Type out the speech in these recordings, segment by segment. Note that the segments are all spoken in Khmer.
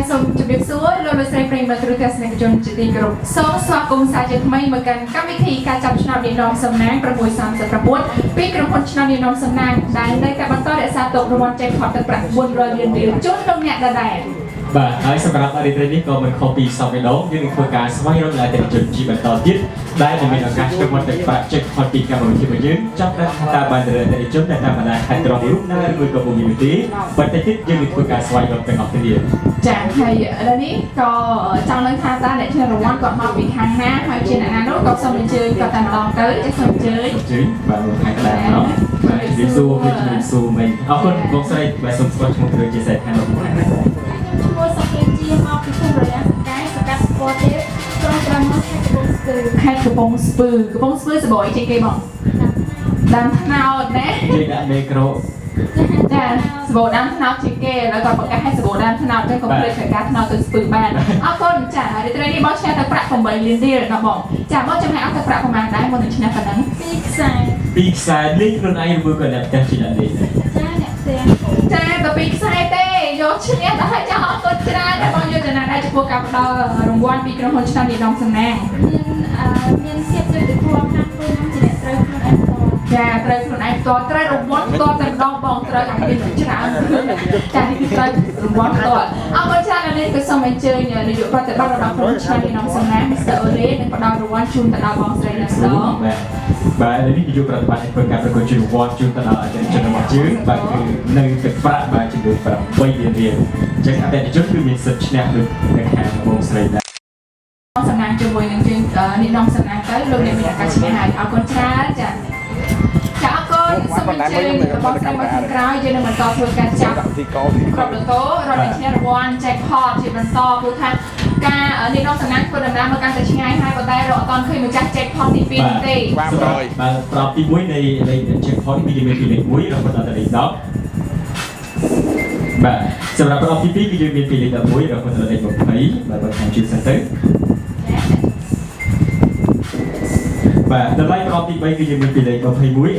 សូមជម្រាបសួរលោកលោកស្រីប្រិយមិត្តទូរទស្សនិកជនជាទីគោរពសូមស្វាគមន៍សាជាថ្មីមកកាន់កម្មវិធីការចាប់ឆ្នោតនានំសំណាង639ពីក្រុមហ៊ុនឆ្នោតនានំសំណាងដែលនៅតែបន្តរក្សាទុករង្វាន់ចែកផតទឹកប្រាក់400លានរៀលជូនលោកអ្នកដដែល។ បាទហើយសម្រាប់រីត្រីនេះក៏មិនខុសពីសពឯដងយើងនឹងធ្វើការស្វែងរកអតិថិជនជាបន្តទៀតដែលនឹងមានឱកាសឆ្លងទឹកប្រាក់ចេញផុតពីកម្មវិធីរបស់យើងចាប់ដល់ថាតើបានទៅអតិថិជនដែលតាមបណ្ដាខេត្តក្រុងរូបណាឬមួយក៏ពុំមានទេបន្តិចទៀតយើងនឹងធ្វើការស្វែងរកទាំងអស់គ្នា។ ចាហើយឥឡូវនេះក៏ចង់នឹងថាតើអ្នកឈ្នះរង្វាន់គាត់មកពីខាងណាហើយជាអ្នកណានោះក៏សូមអញ្ជើញគាត់តែម្ដងទៅចាសូមអញ្ជើញ។ ជឿបាទមកខាងក្តារណោះបាទជំរាបសួរគឺជំរាបសួរមិញអរគុណបងស្រីបាទសូមស្គាល់ឈ្មោះត្រូវជាសេដ្ឋានរបស់ខាងណា ខ្ញុំឈ្មោះសុកេជាមកពីភូមិរយ៉ាសកែសង្កាត់ស្ពរទេពក្រុងប្រាមកខេត្តកំពង់ស្ពឺ ខេត្តកំពង់ស្ពឺកំពង់ស្ពឺសបយជាងគេបងដើមថ្នោតណា ជួយដាក់មេក្រូ ចាសបោដើមថ្នោតជាងគេឥឡូវគាត់ប្រកាសឲ្យសបោដើមថ្នោតចឹងកុំភ្លេចត្រូវការថ្នោតទៅស្ពឺបានអរគុណចារីត្រីនេះបងឈ្នះទៅប្រាក់8លានរៀលណាបងចាបងចំណាយអស់ទៅប្រាក់ប្រហែលដែរមុននឹងឈ្នះប៉ុណ្ណឹង ពីរខ្សែ ពីខ្សែលេខខ្លួនឯងឬមួយក៏អ្នកផ្ទះជាអ្នកលេខដែរ ចាអ្នកផ្ទះ ចាតែពីរខ្សែទេយកឈ្នះដល់ហើយចាអរគុណច្រើនដែលបងយកចំណាយដែរចំពោះការផ្ដល់រង្វាន់ពីក្រុមហ៊ុនឆ្នោតនេះដងសំណាង មានអឺមានភាពយុត្តិធម៌ខាងខ្លួនខ្ញុំជាអ្នកត្រូវខ្លួនឯងផ្ទាល់ ចាត្រូវខ្លួនឯងផ្ទាល់ត្រូវរង្វាន់ផ្ទាល់តែម្ដងបងត្រូវឲ្យមានច្រើនចានេះគឺត្រូវរង្វាន់ផ្ទាល់អរគុណច្រើនឥឡូវនេះក៏សូមអញ្ជើញនាយកប្រតិបត្តិរបស់ក្រុមឆ្នោតនេះដងសំណាង Mr. Ole នឹងផ្ដល់រង្វាន់ជូនទៅដល់បងស្រីអ្នកស្ដង បាទបាទនេះនាយកប្រតិបត្តិធ្វើការប្រកួតជារង្វាន់ជូនទៅដល់អតិថិជនរបស់យើងបាទគឺនៅទឹកប្រាក់បាទចំនួន8លានរៀលអញ្ចឹងអតិថិជនគឺមានសិទ្ធិឈ្នះដូចនៅខាងបងស្រីដែរ សំណាងជាមួយនឹងយើងនេះដងសំណាងទៅលោកអ្នកមានឱកាសឈ្នះហើយអរគុណច្រើនចាចាអរគុណសូមអញ្ជើញបងស្រីមកខាងក្រោយយើងនឹងបន្តធ្វើការចាប់ ទីកោទី គ្រាប់លូតូរត់ឈ្នះរង្វាន់ jackpot ជាបន្តព្រោះថាការនេះដងសំណាងធ្វើដំណើរមកកាន់តែឆ្ងាយហើយប៉ុន្តែរកអត់ឃើញម្ចាស់ jackpot ទី2នេះទេ បាទ100 បាទប្រអប់ទី1នៃលេខ checkpoint គឺយើងមានពីលេខ1រហូតដល់លេខ10បាទសម្រាប់ប្រអប់ទី2គឺយើងមានពីលេខ11រហូតដល់លេខ20បាទបើខាងជឿសិនទៅបាទតម្លៃប្រអប់ទី3គឺយើងមានពីលេខ21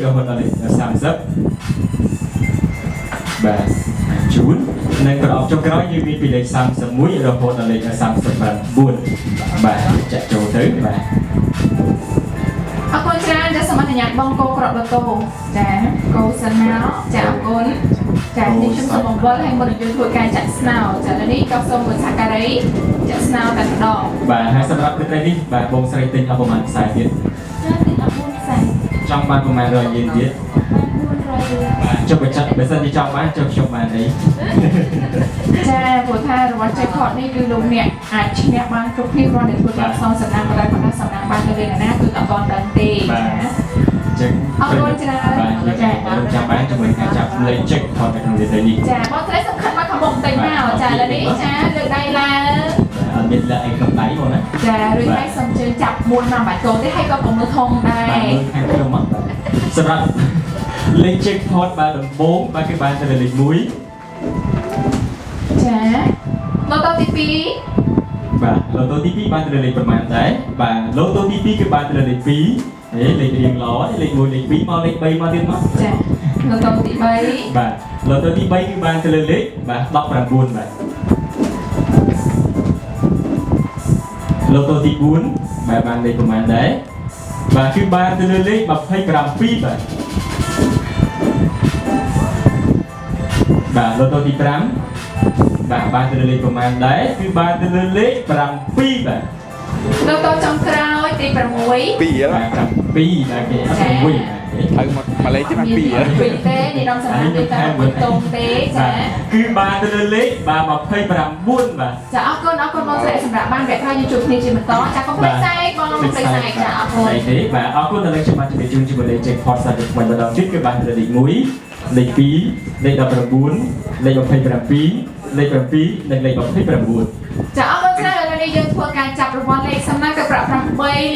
រហូតដល់លេខ30បាទជូននិងប្រអប់ចុងក្រោយយើងមានពីលេខ31រហូតដល់លេខ39បាទចាក់ចូលទៅបាទ អរគុណច្រើនចាសូមអនុញ្ញាតបងកោគ្រាប់លូតូចាកោសិនមកចាអរគុណចានេះខ្ញុំសូមបង្វិលឲ្យមុននឹងយើងធ្វើការចាក់ស្នោចាឥឡូវនេះក៏សូមមួយសហការីចាក់ស្នោតែម្ដង បាទហើយសម្រាប់ព្រឹត្តិនេះបាទបងស្រីទិញអស់ប្រហែលខ្សែទៀត ចាទិញអស់4ខ្សែ ចង់បានប្រហែលរយលានទៀត បាន400រៀល បាទចុះបើចាត់បើសិនជាចង់បានចុះខ្ញុំបានអី ចាព្រោះថារង្វាន់ jackpot នេះគឺលោកអ្នកអាចឈ្នះបានគ្រប់គ្នាគ្រាន់តែធ្វើការផ្សងសំណាងប៉ុន្តែគាត់ថាសំណាងបានទៅលើអ្នកណាគឺអត់ទាន់ដឹងទេ បាទ ចា អញ្ចឹង អរគុណច្រើន បាទយើង ចា អាចចាំបានជាមួយការចាប់លេខ jackpot នៅក្នុងរាត្រីនេះ ចាបងស្រីសំខាន់មកខាងមុខបន្តិចមកចាឥឡូវនេះចាលើកដៃឡើង បាទអត់មានលាក់អីក្នុងដៃបងណា ចារួចហើយសូមជើញចាប់មួនមកបាច់កូនទេហើយក៏កុំមើលធំដែរ បាទមើលខាងខ្ញុំមកបាទសម្រាប់លេខ jackpot បាទដំបូងបាទគឺបានទៅលេខ1 ចាលូតូទី បាទឡូតូទី2បានទៅលេខប្រហែលដែរបាទឡូតូទី2គឺបានទៅលេខ2ហេលេខរៀងល្អលេខ1លេខ2មកលេខ3មកទៀតមក 2ចាលូតូទី3 បាទឡូតូទី3គឺបានទៅលើលេខបាទ19បាទឡូតូទី4បាទបានលេខប្រហែលដែរបាទគឺបានទៅលើលេខ27បាទបាទឡូតូទី5បាទបានទៅលើលេខប្រហែលដែរគឺបានទៅលើលេខ7បាទ លូតូចុងក្រោយទី6 2ហ៎ បាទ7បាទគេអត់6បាទគេ ត្រូវមកមកលេខទៀតបាន2ហ៎ ពីរទេនេះដងសំណាងទេតែមួយតងទេចា គឺបានទៅលើលេខបាទ29បាទ ចាអរគុណអរគុណបងស្រីសម្រាប់បានវគ្គក្រោយយើងជួបគ្នាជាបន្តចាកុំភ្លេចសែកបងកុំភ្លេចសែកចាអរគុណ ស្អីទេបាទអរគុណដល់ខ្ញុំបានជម្រាបជូនជាមួយលេខ jackpot សាជាថ្មីម្ដងទៀតគឺបានទៅលេខ1លេខ2លេខ19លេខ27លេខ7និងលេខ29 ចាអរគុណច្រើនឥឡូវនេះយើងធ្វើការចាប់រង្វាន់លេខសំណាងទៅប្រាក់8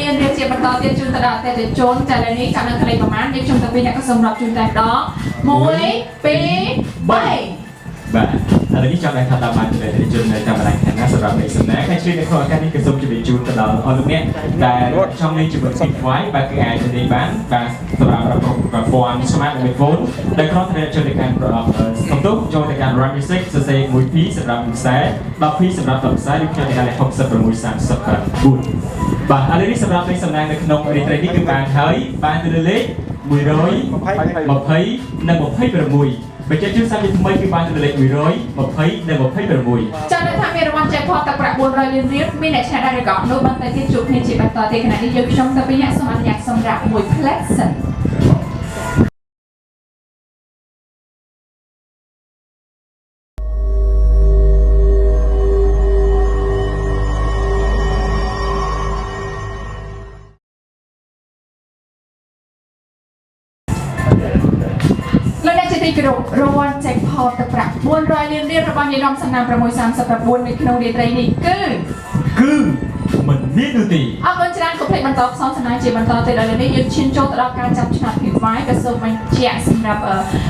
លានរៀលជាបន្តទៀតជូនទៅដល់អតិថិជនចាឥឡូវនេះចាប់នៅកលេសប្រមាណយើងខ្ញុំទាំងពីរអ្នកក៏សូមរាប់ជូនតែម្ដង1 2 3 បាទ ឥឡូវនេះចង់ដឹងថាតើបានទៅអតិថិជននៅតាមបណ្ដាខេត្តណាសម្រាប់លេខសំណាងហើយជួយនៅក្នុងឱកាសនេះក៏សូមជម្រាបជូនទៅដល់អស់លោកអ្នកដែលចង់លេងជាមួយ Spotify បាទគឺអាចលេងបានបាទសម្រាប់ប្រព័ន្ធ Smart Phone ដែលគ្រាន់តែចូលទៅកាន់ប្រអប់សំទុះចូលទៅកាន់ Run Music សរសេរ 1P សម្រាប់មួយខ្សែ 10P សម្រាប់10ខ្សែឬខ្ញុំទៅកាន់លេខ6639បាទឥឡូវនេះសម្រាប់លេខសំណាងនៅក្នុងរាត្រីនេះគឺបានហើយបានទៅលើលេខ120និង26បច្ចេកជនសាស្ត្រថ្មីគឺបានទៅលើលេខ120និង26 ចានៅថាមានរង្វាន់ចែកផតទឹកប្រាក់400លានរៀលមានអ្នកឆ្នះដែរឬក៏នោះបន្តទៀតជួបគ្នាជាបន្តទៀតខណៈនេះយើងខ្ញុំទៅពីអ្នកសូមអនុញ្ញាតសម្រាប់មួយផ្លែសិនលោកអ្នកជាទីគោរពរង្វាន់ចែកផលទឹកប្រាក់400លានរៀលរបស់នាយរំសំណាង639នៅក្នុងរាត្រីនេះគឺ គឺមិនមាននោះទេ អរគុណច្រើនកុំភ្លេចបន្តផ្សងសំណាងជាបន្តទៅដល់នេះយើងឈានចូលទៅដល់ការចាប់ឆ្នោត P5 ក៏សូមបញ្ជាក់សម្រាប់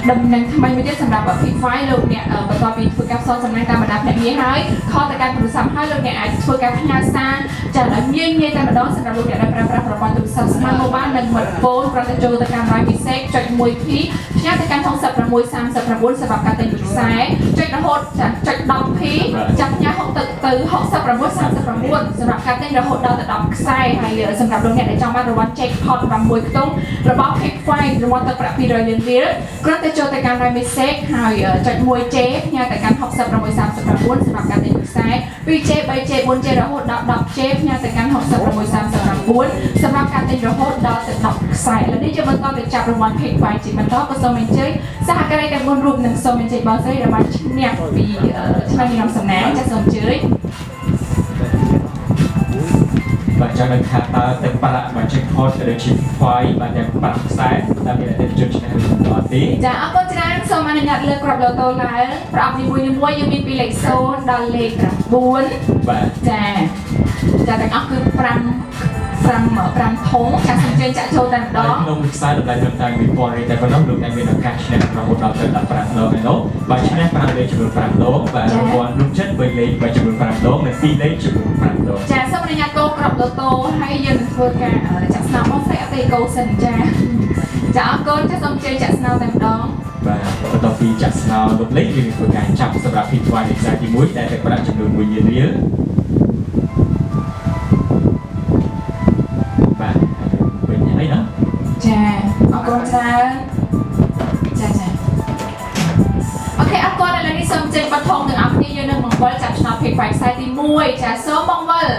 ដំណឹងថ្មីមួយទៀតសម្រាប់ P5 លោកអ្នកបន្ទាប់ពីធ្វើការផ្សងសំណាងតាមបណ្ដាភ្នាក់ងារហើយខលទៅកាន់ទូរស័ព្ទហើយលោកអ្នកអាចធ្វើការផ្ញើសារចាឲ្យងាយងាយតែម្ដងសម្រាប់លោកអ្នកដែលប្រើប្រាស់ប្រព័ន្ធទូរស័ព្ទ Smart Mobile និង Smartphone គ្រាន់តែចូលទៅកាន់ Line Message ចុច 1P ផ្ញើទៅកាន់6639សម្រាប់ការទិញមួយខ្សែចុចរហូតចាចុច 10P ចាប់ផ្ញើ6ទៅទៅ6639សម្រាប់ការទិញរហូតដល់ទៅ10ខ្សែហើយសម្រាប់លោកអ្នកដែលចង់បានរង្វាន់ jackpot 6ខ្ទង់របស់ Pick Five រង្វាន់ទឹកប្រាក់200លានរៀលគ្រាន់តែចូលទៅកាន់ Line Message ហើយចុច 1J ផ្ញើទៅកាន់6639សម្រាប់ការទិញមួយខ្សែ 2J 3J 4J រហូតដល់ 10J ផ្ញើទៅកាន់6639សម្រាប់ការទិញរហូតដល់ទៅ10ខ្សែឥឡូវនេះយើងបន្តទៅចាប់រង្វាន់ Pick Five ជាបន្តក៏សូមអញ្ជើញសហការីទាំង4រូបនិងសូមអញ្ជើញបងស្រីដែលបានឈ្នះពីឆ្នាំនេះនំសំណាងចាសសូមអញ្ជើញ បាទចង់ដឹងថាតើទឹកប្រាក់បាទ jackpot ក៏ដូចជា P5 បាទទាំងប្រាក់ខ្សែតើមានអតិថិជនឈ្នះឬក៏អត់ទេ ចាអរគុណច្រើនសូមអនុញ្ញាតលើកគ្រាប់លូតូឡើងប្រអប់នីមួយៗយើងមានពីលេខ0ដល់លេខ9 បាទ ចាចាទាំងអស់គឺ5 5 5ធុងចាសូមអញ្ជើញចាក់ចូលតែម្ដង ហើយក្នុងមួយខ្សែតម្លៃត្រឹមតែ1000រៀលតែប៉ុណ្ណោះលោកអ្នកមានឱកាសឈ្នះរហូតដល់ទៅ15ដងឯណោះបាទឈ្នះ5លេខចំនួន5ដងបាទរង្វាន់រូបចិត្ត3លេខបាទចំនួន5ដងនិង2លេខចំនួន5ដង ចាសូមអនុញ្ញាតកោគ្រាប់លូតូហើយយើងនឹងធ្វើការចាក់ស្នោមកស្រីអត់ទេកោសិនចាចាអរគុណចាសូមអញ្ជើញចាក់ស្នោតែម្ដង បាទបន្ទាប់ពីចាក់ស្នោលុបលេខយើងនឹងធ្វើការចាប់សម្រាប់ P5 នៃខ្សែទី1ដែលទឹកប្រាក់ចំនួន1លានរៀលបាទពេញហើយណា ចាអរគុណច្រើនចាចា OK អរគុណឥឡូវនេះសូមចេញបឋមទាំងអស់គ្នាយើងនឹងបង្វិលចាប់ឆ្នោត Pick 5ខ្សែទី1ចាសូមបង្វិល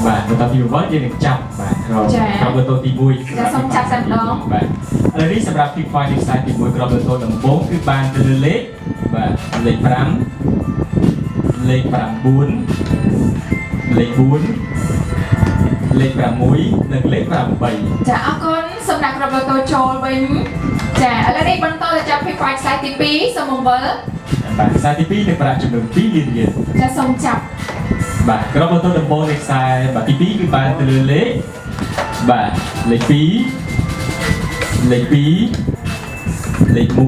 បាទបន្ទាប់ពីបង្វិលយើងនឹងចាប់បាទក្រុម ចា ក្រុមលូតូទី1 ចាសូមចាប់តែម្ដង បាទឥឡូវនេះសម្រាប់ Pick 5នៃខ្សែទី1ក្រុមលូតូដំបូងគឺបានទៅលើលេខបាទលេខ5លេខ9លេខ4លេខ6និងលេខ8 ចាអរគុណសម្រាប់ក្រុមលូតូចូលវិញចាឥឡូវនេះបន្តទៅចាប់ Pick 5ខ្សែទី2សូមបង្វិល បាទខ្សែទី2នឹងប្រាក់ចំនួន2លានរៀល ចាសូមចាប់ បាទក្រុមម៉ូតូដំបូងនៃខ្សែបាទទី2គឺបានទៅលើលេខបាទលេខ2លេខ2លេខ1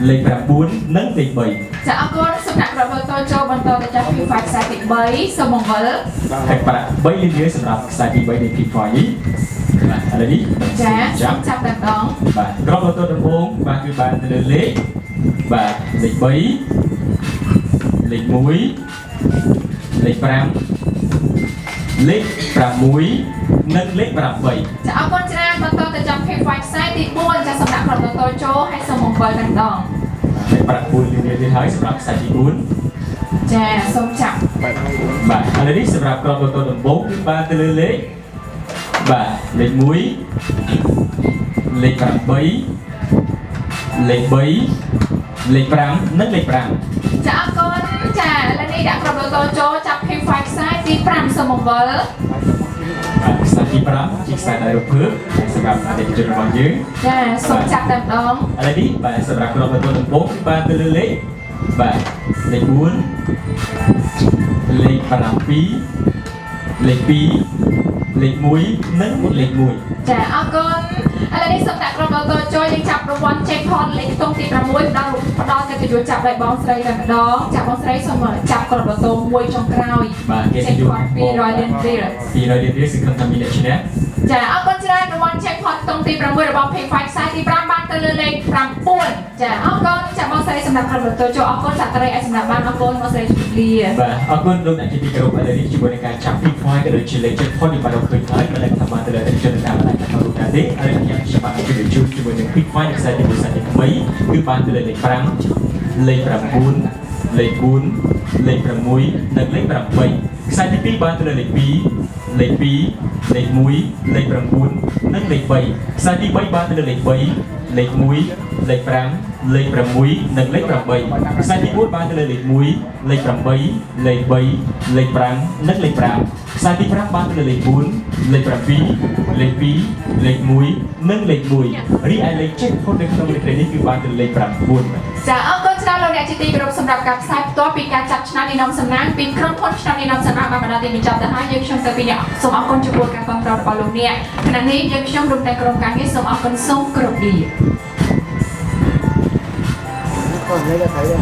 លេខ9និងលេខ3 ចាអរគុណសម្រាប់ក្រុមលូតូចូលបន្តទៅចាប់ Pick 5ខ្សែទី3សូមបង្វិល ហើយប្រាក់3លានរៀលសម្រាប់ខ្សែទី3នៃ P5 នេះបាទឥឡូវនេះ ចាសូ ចាប់ មចាប់តែម្ដង បាទក្រុមម៉ូតូដំបូងបាទគឺបានទៅលើលេខបាទលេខ3លេខ1លេខ5លេខ6និងលេខ8 ចាអរគុណច្រើនបន្តទៅចាប់ Pick 5ខ្សែទី4ចាសម្រាប់ក្រុមលូតូចូលហើយសូមបង្វិលតែម្ដង តែប្រាក់4លានរៀលទៀតហើយសម្រាប់ខ្សែទី4 ចាសូមចាប់ បាទឥឡូវនេះសម្រាប់ក្រុមម៉ូតូដំបូងគឺបានទៅលើលេខបាទលេខ1លេខ8លេខ3លេខ5និងលេខ5 ចាអរគុណចាឥឡូវនេះដាក់ក្រុមលូតូចូលចាប់ Pick 5ខ្សែទី5សូមបង្វិល បាទខ្សែទី5ជាខ្សែដៃរភើបសម្រាប់អតិថិជនរបស់យើង ចាសូមចាប់តែម្ដង ឥឡូវនេះបាទសម្រាប់ក្រុមម៉ូតូដំបូងគឺបានទៅលើលេខបាទលេខ4លេខ7លេខ2លេខ1និងលេខ1 ចាអរគុណឥឡូវនេះសូមដាក់ក្រុមម៉ូតូចូលយើងចាប់រង្វាន់ jackpot លេខខ្ទង់ទី6ផ្ដល់ផ្ដល់កិត្តិយសចាប់ដោយបងស្រីតែម្ដងចាប់បងស្រីសូមចាប់ក្រុមម៉ូតូមួយចុងក្រោយ បាទគេទៅយក jackpot 200លានរៀល 200លានរៀលសង្ឃឹមថាមានអ្នកឈ្នះ ចាអរគុណច្រើនរង្វាន់ jackpot ខ្ទង់ទី6របស់ P5 ខ្សែទី5បានទៅលើលេខ9ចាអរគុណចាប់បងស្រីសម្រាប់ក្រុមម៉ូតូចូលអរគុណសត្វត្រីឲ្យសម្រាប់បានអរគុណបងស្រីជម្រាបលា បាទអរគុណលោកអ្នកជាទីគោរពឥឡូវនេះជាមួយនឹងការចាប់ពីខ្វាយក៏ដូចជាលេខ jackpot នេះបានរកឃើញហើយមិនដឹងថាបានទៅលើអតិថិជនតាមបណ្ដាខេត្តរបស់លោកណាទេហើយខ្ញុំខ្ញុំបាទជម្រាបជូនជាមួយនឹង Quick Find ខ្សែទី1ខ្សែទីថ្មីគឺបានទៅលើលេខ5លេខ9លេខ4លេខ6និងលេខ8ខ្សែទី2បានទៅលើលេខ2លេខ2លេខ1លេខ9និងលេខ3ខ្សែទី3បានទៅលើលេខ3លេខ1លេខ5លេខ6និងលេខ8ខ្សែទី4បានទៅលើលេខ1លេខ8លេខ3លេខ5និងលេខ5ខ្សែទី5បានទៅលើលេខ4លេខ7លេខ2លេខ1និងលេខ1រីឯលេខចេះផុតនៅក្នុងលេខនេះគឺបានទៅលេខ9បាទ ចាអរគុណច្រើនលោកអ្នកជាទីគោរពសម្រាប់ការផ្សាយផ្ទាល់ពីការចាប់ឆ្នោតនីណុំសំណាងពីក្រុមហ៊ុនឆ្នោតនីណុំសំណាងបានមកដល់ទីបញ្ចប់ទៅហើយយើងខ្ញុំទៅពីអ្នកសូមអរគុណចំពោះការគាំទ្ររបស់លោកអ្នកខណៈនេះយើងខ្ញុំរួមទាំងក្រុមការងារសូមអរគុណសូមគោរពលា Còn đây là thấy rồi.